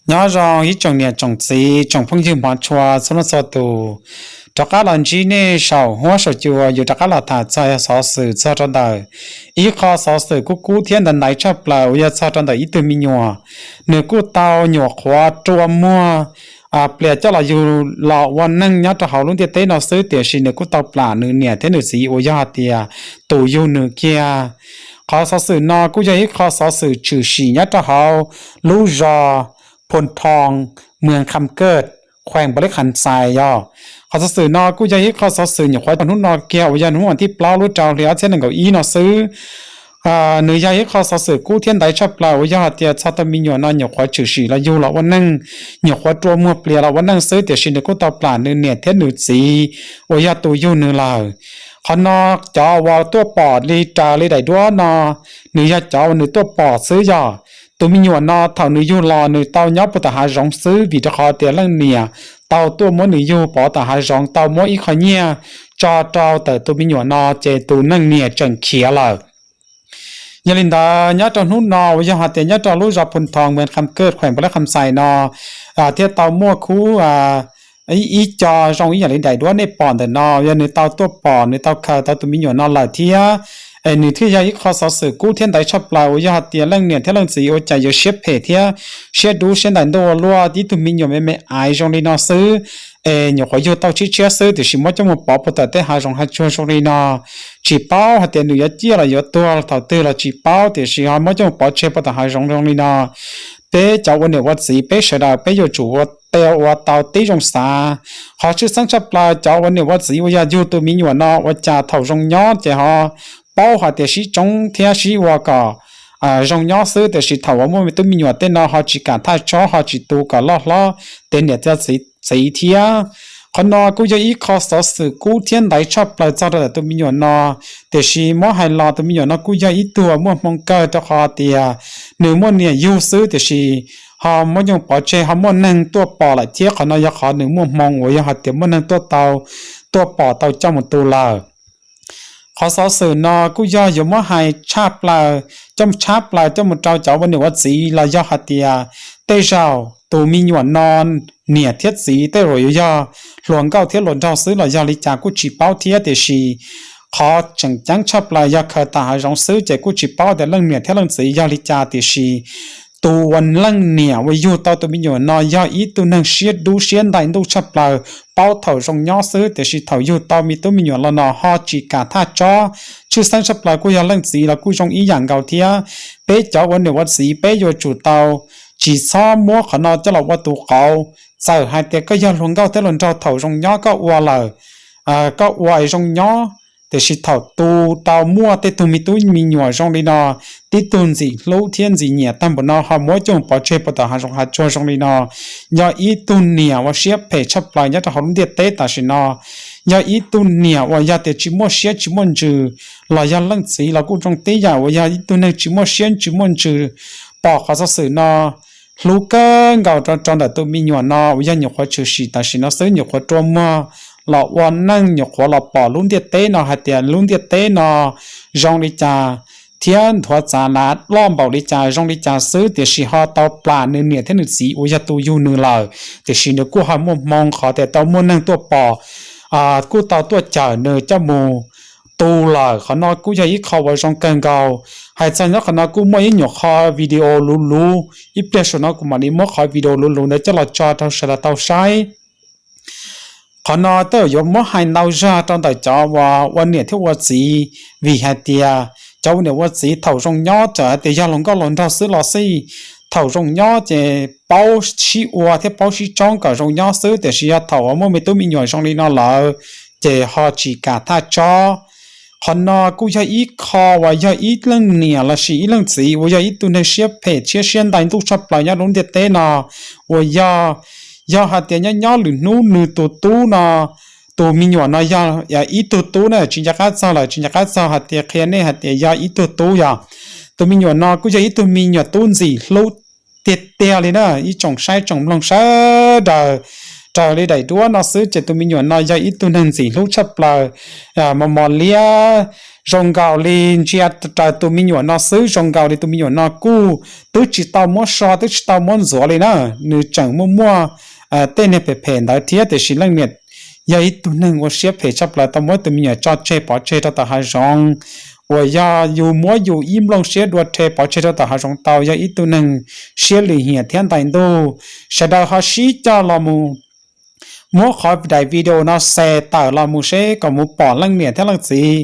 Nyob zoo ib tsoom niam tsoom txiv tsoom phooj ywg hmov tshua txhua leej txhua tus, rov qab los ntsib nej saum huab saum cua, yuav rov qab los tham txog xov xwm txog rau ntawm ib qho xov xwm kub kub thiab ntawv ntaiv tshaj plaws uas yog txog rau ntawm ib tug me nyuam, nws kuj tau nyuam qhuav rua muag plias coj los yug los ua neej nyob rau hauv lub ntiaj teb no xwb, tiam sis nws kuj tau plam nws niam thiab nws txiv uas yog hais tias tus yug nws kiag. Qhov xov xwm no kuj yog ib qho xov xwm tshwm sim nyob rau hauv lub zos Phoo Thoo, mwm Kham Kawj, kheem Npaus Lis Kham Xais yog. Qhov xov xwm no kuj yog ib qho xov xwm nyuam qhuav tau hnub no kiag uas yog hnub tim plaub lub rau hli ob txhiab nees nkaum ib no xwb. Nws yog ib qho xov xwm kub thiab ntaiv tshaj plaws uas yog hais tias txog tus me nyuam no nyuam qhuav tshwm sim los yug los ua neej, nyuam qhuav rua muag plias los ua neej xwb, tiam sis nws kuj tau plam nws niam thiab nws txiv uas yog tus yug nws lawm. Qhov no cov uas tuaj pom li raws li daim duab no, nws yog cov uas nws tuaj pom xwb yog. Tus me nyuam no thaum nws yug los nws tau nyob puag tom hav zoov xwb, vim rau qhov tias leej niam tau tuaj muab nws yug pov tom hav zoov, tau muab ib qho nyiaj tso rau ntawm tus me nyuam no, ces tus leej niam tseem khiav lawm. Yog li ntawd nyob rau hnub no uas yog hais tias nyob rau lub zos Phoo Thoo, mwm Kham Kawj, kheem Npaus Lis Kham Xais no thiaj tau muaj khub ib co zoo ib yam li daim duab nej pom ntawm no, yog nws tau tuaj pom, nws tau khaws tau tus me nyuam no lawm thiab. Es nws thiaj yog ib qho xov xwm kub thiab ntaiv tshaj plaws uas yog hais tias leej niam thiab leej txiv ua cas yuav siab phem thiab siab dub siab ntais ntuj ua luaj, ib tug me nyuam me me aiv zoo li no xwb, es nyuam qhuav yug tau tshiab tshiab xwb, tiam sis muab coj mus pov puag tom tej hav zoov hav tsuag zoo li no, tsis paub hais tias nws yuav ciaj los yuav tuag thaum twg los tsis paub, tiam sis ho muab coj mus pov tseg puag tom hav zoov zoo li no. Peb cov ua niam ua txiv, peb sawv daws peb yuav tsum ua tau tib zoo xav. Qhov tshwj xeeb tshaj plaws cov ua niam ua txiv uas yog yug tus me nyuam no ua cas thaum zoo nyob ces ho paub hais tias sib tsoob thiab sib ua kom zoo nyob xwb, tiam sis thaum uas muaj me tub me nyuam tej no ho tsis kam thaj tsob, ho tsis tu kom loj hlob tes niam tes txiv thiab. Qhov no kuj yog ib qho xov xwm kub thiab ntaiv tshaj plaws txog rau ntawm tus me nyuam no, tiam sis muab hais los tus me nyuam no kuj yog ib tug muaj hmoo kawg rau qhov tias nws muaj niam yug xwb, tiam sis ho muab coj pov tseg ho muaj neeg tuaj pom lawm thiab. Qhov no yog qhov nws muaj hmoo uas yog hais tias muaj neeg tuaj tau, tuaj pom tau coj mus tu lawm. Qhov xov xwm no kuj yog yuav muab hais tshaj plaws, coj tshab plaws coj mus rau cov ua niam ua txiv los yog hais tias tej zaum tus me nyuam no niam thiab txiv tej zaum yuav yog hluas nkauj thiab hluas nraug xwb los yog li cas kuj tsis paub thiab, tiam sis qhov tseem ceeb tshaj plaws yog khaws tom hav zoov xwb ces kuj tsis paub tias leej niam thiab leej txiv yog li cas, tiam sis tus uas leej niam uas yug tau tus me nyuam no yog ib tug neeg siab dub siab ntais ntuj tshaj plaws, paub thaum zoo nyob xwb, tiam sis thaum yug tau me tub me nyuam los no ho tsis kam thaj tsob. Tshwj xeeb tshaj plaws kuj yog leej txiv los kuj zoo ib yam nkaus thiab. Peb cov ua niam ua txiv peb yuav tsum tau tsis txhob muab qhov no coj los ua tus qauv. Txawm hais tias koj yog hluas nkauj thiab hluas nraug thaum zoo nyob koj ua lawm, koj ua zoo nyob, tiam sis thaum tu tau muaj tej tug me tub me nyuam zoo li no, tib tug ntxim hlub thiab ntxim nyiam tag npaum no ho muab coj pov tseg puag tom hav zoov hav tsuag zoo li no, yog ib tug niam uas siab phem tshaj plaws nyob rau hauv lub ntiaj teb tam sim no, yog ib tug niam uas yog tias tsis muaj siab tsis muaj ntsws, los yog leej txiv los kuj zoo tib yam uas yog ib tug neeg tsis muaj siab tsis muaj ntsws, pom qhov xov xwm no hlub kawg nkaus rau rau ntawm tus me nyuam no uas yog nyuam qhuav tshwm sim tam sim no xwb, nyuam qhuav rua muag los ua neej, nyuam qhuav los pom lub ntiaj teb no hais tias lub ntiaj teb no zoo li cas thiab nthuav txav lav loj npaum li cas zoo li cas xwb, tiam sis ho tau plam nws niam thiab nws txiv uas yog tus yug nws lawm, tiam sis nws kuj ho muaj hmoo qhov tias tau muaj neeg tuaj pom, kuj tau tuaj cawm nws coj mus tu lawm. Qhov no kuj yog ib qho uas zoo kawg nkaus. Hais txog nyob qhov no kuj muaj ib nyuam qho video luv luv, ib pliag saum no kuv mam li muab qhov video luv luv ntawd coj los tso rau sawv daws tau saib. Qhov no tej zaum yuav muab hais ntau zog rau ntawm cov uas ua niam thiab ua txiv, vim hais tias cov ua niam ua txiv thaum zoo nyob txawm hais tias yog hluas nkauj hluas nraug xwb los xij, thaum zoo nyob ces paub sib ua thiab paub sib tsoob kom zoo nyob xwb, tiam sis yog thaum uas muaj me tub me nyuam zoo li no lawm ces ho tsis kam thaj tsob. Qhov no kuj yog ib qho uas yog ib leej niam lossis ib leej txiv uas yog ib tug neeg siab phem thiab siab ntais ntuj tshaj plaws nyob lub ntiaj teb no, uas yog, yog hais tias nyob nyob lwm hnub nws tus tub no, tus me nyuam no yog ib tug tub na, tsis nco qab txog lawm, tsis nco qab txog hais tias qhia nej hais tias yog ib tug tub yog. Tus me nyuam no kuj yog ib tug me nyuam tub ntxim hlub tiag tiag li na, ib tsoom saib tsoom mloog sawv daws, raws li daim duab no xwb ces tus me nyuam no yog ib tug neeg ntxim hlub tshaj plaws, mos mos liab, zoo nkaus li ntsia raws tus me nyuam no xwb, zoo nkaus li tus me nyuam no kuj twb tsis tau muab so, twb tsis tau muab ntxuav li na, nws tseem muaj muaj tej niag phem phem ntawd thiab, tiam sis leej niam yog ib tug neeg ua siab phem tshaj plaws tau muab tus me nyuam tso tseg pov tseg rau tom hav zoov, uas yog yus muab yus ib nplooj siab dua rhe pov tseg rau tom hav zoov tau, yog ib tug neeg siab lim hiam thiab ntais ntuj. Sawv daws ho sib cog los mus muab qhov daim video no xa tawm los mus seb kom mus pom leej niam thiab leej txiv,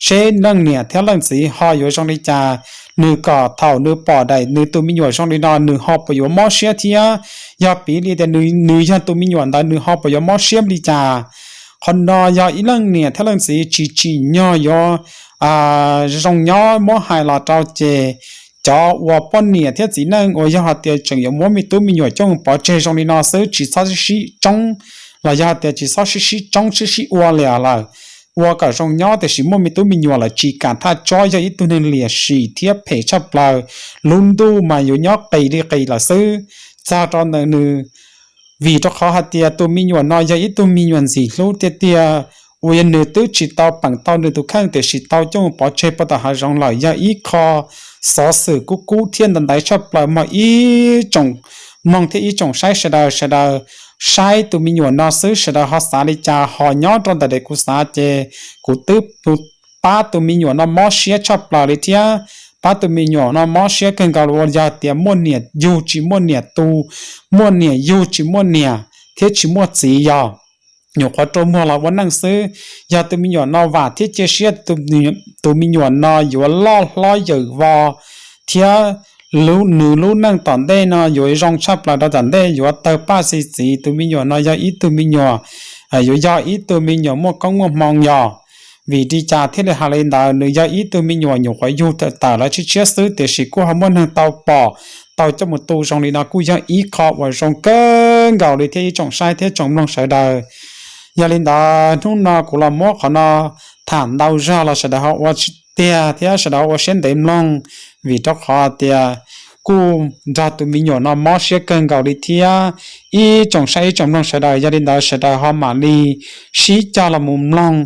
seb leej niam thiab leej txiv ho yuav zoo li cas, nws kom thaum nws pom daim nws tus me nyuam zoo li no nws ho puas yuav mob siab thiab, yog piv li tias nws yog tus me nyuam ntawd nws ho puas yuav mob siab li cas. Qhov no yog ib leej niam thiab leej txiv tsis tsim nyog yuav zoo nyob muab hais los rau ces cov uas poj niam thiab txiv neej uas yog hais tias tseem yuav muab me tub me nyuam coj pov tseg zoo li no xwb tsis txhob sib tsoob, los yog hais tias tsis txhob sib sib tsoob sib sib ua li lawm, ua kom zoo nyob tiam sis muaj me tub me nyuam lawm tsis kam thaj tsob, yog ib tug neeg liam sim thiab phem tshaj plaws, lub ntuj mas yuav nyob qis li qis lawm xwb. Txog rau ntawm nws, vim rau qhov hais tias tus me nyuam no yog ib tug me nyuam ntxim hlub tiag tiag, uas yog nws twb tsis tau peem tau nws tus kheej tiam sis tau coj pov tseg puag tom hav zoov lawm, yog ib qho xov xwm kub kub thiab ntawv ntaiv tshaj plaws mog ib tsoom mloog thiab ib tsoom saib sawv daws. Sawv daws saib tus me nyuam no xwb sawv daws ho xav li cas, ho nyob rau ntawm kuv xav ces kuv twb pab tus me nyuam no mob siab tshaj plaws li thiab, pab tus me nyuam no mob siab kawg nkaus li uas yog tias muaj niam yug tsis muaj niam tu, muaj niam yug tsis muaj niam thiab tsis muaj txiv yog nyuam qhuav rua muag los ua neej xwb. Yog tus me nyuam no vam thiab cia siab tus me nyuam no yuav loj hlob yawm vos thiab nws lub neej tom ntej no yuav zoo tshaj plaws rau tom ntej, yuav tawg paj xi txiv. Tus me nyuam no yog ib tug me nyuam, yuav yog ib tug me nyuam muaj koob muaj hmoo yog. Vim li cas thiaj li hais li ntawd? Nws yog ib tug me nyuam nyuam qhuav yug tawm lawv tshiab tshiab xwb tiam sis kuj ho muaj neeg tau pom, tau coj mus tu zoo li no kuj yog ib qho uas zoo kawg nkaus li thiab ib tsoom saib thiab tsoom mloog sawv daws. Yog li ntawd hnub no kuv los muab qhov no tham ntau zog los sawv daws ho ua tiag thiab sawv daws ua siab ntev mloog, vim rau qhov tias kuj nrog tus me nyuam no mob siab kawg nkaus li thiab ib tsoom saib ib tsoom mloog sawv daws. Yog li ntawd sawv daws ho mam li sib cog los mus mloog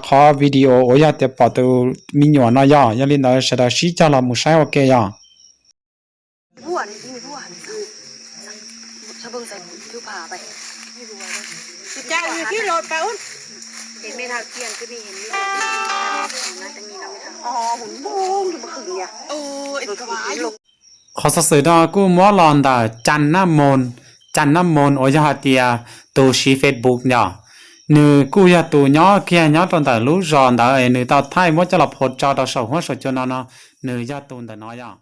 qhov video uas yog tias pom tus me nyuam no yog. Yog li ntawd sawv daws sib cog los mus saib ua ke yog. Qhov xov xwm no kuj muab los ntawm Cas Naj Moos, Cas Naj Moos uas yog hais tias tus siv Facebook yog, nws kuj yog tus nyob kiag nyob rau ntawm lub zos ntawd es nws tau thaij muab coj los post tso rau saum huab saum cua no no, nws yog tus ntawm no yog.